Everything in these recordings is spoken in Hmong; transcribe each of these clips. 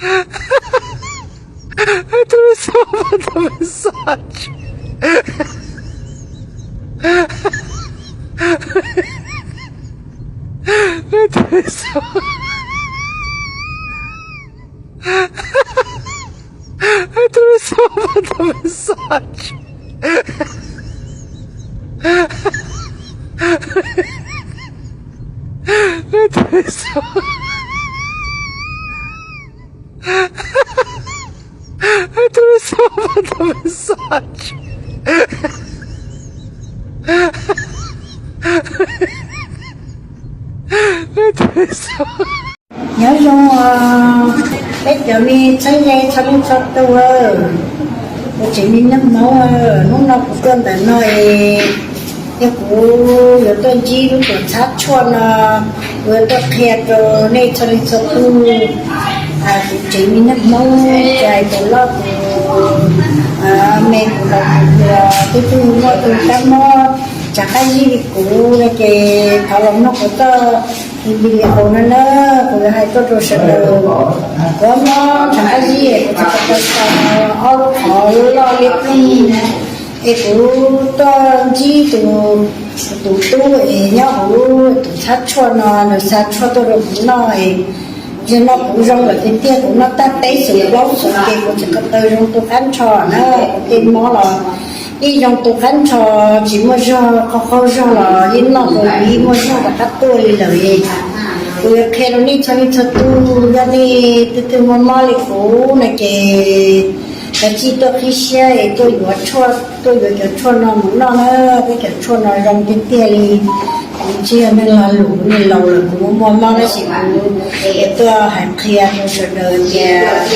Tus so, tus so, tus so, tus so, tus so, tus so. Tus so, tus so, tus so. Nyob zoo peb cov me txheeb ze txhua leej txhua tus, kuv tsev me neeg Hmoob, hnub no kuv tuaj ntawm no es yog kuv yuav tuaj ntsib lub tuam txhab tshuaj no, kuv yuav tuaj qhia rau nej txhua leej txhua tus. Kuv tsev me neeg Hmoob, tsis hais tus loj tus me, tus laus tus hluas, twb tug muaj tus kab mob tsis qab zib li kuv no ces thov los mloog kuv txoj video no na, kuv yuav hais tuaj rau sawv daws. Kuv mob tsis qab zib, kuv tsis tau tau ob lub qhov loj liab ploog, es kuv tuaj ntsib tus, tus tub es nyob hauv lub tuam txhab tshuaj no, nws xa tshuaj tuaj rau kuv noj es yog no kuv zoo lawm tiag tiag, kuv noj tag peb xees plaub xees ces kuv tsis tau tau zoo tus qab ntsho na, kuv tej mob los yeej zoo tus qab ntsho, tsis muaj zog, qaug qaug zog los yeej noj tau, yeej muaj zog rov qab tuaj li lawm. Kuv yuav qhia rau nej txhua leej txhua tus, yog nej twg twg muaj mob li kuv no ces kav tsij tuaj qhib siab es tuaj yuav tshuaj, tuaj yuav cov tshuaj no mus noj na, peb cov tshuaj no zoo tiag tiag li. Kuv tsis yog neeg lag luam, kuv niag laus lawm, kuv muaj mob tab sis kuv tuaj hais qhia rau sawv daws tias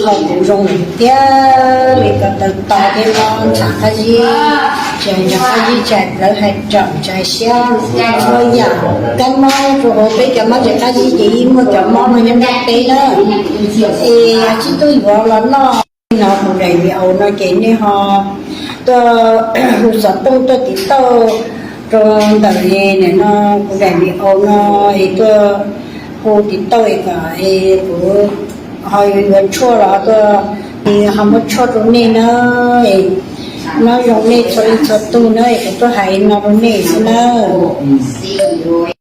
qhov kuv zoo lawm tiag li, ko taw to thiab mob ntshav qab zib, tsis hais ntshav qab zib, tsis hais plawv hais raum, tsis hais siab, txhua yam kab mob rau hauv peb cov mob ntshav qab zib ces yeej muaj cov mob no nyob nrog peb na. Es tsis tuaj yuav los noj no, kuv daim video no ces nej ho tuaj hu xov tooj tuaj tiv tauj rau ntawm no, kuv daim video no es tuaj hu tiv tauj es kom es kuv ho yuav yuav tshuaj los tuaj, es ho muab tshuaj rau nej na. Es nyob zoo nej txhua leej txhua tus na, es kuv tuaj hais no rau nej xwb nawb.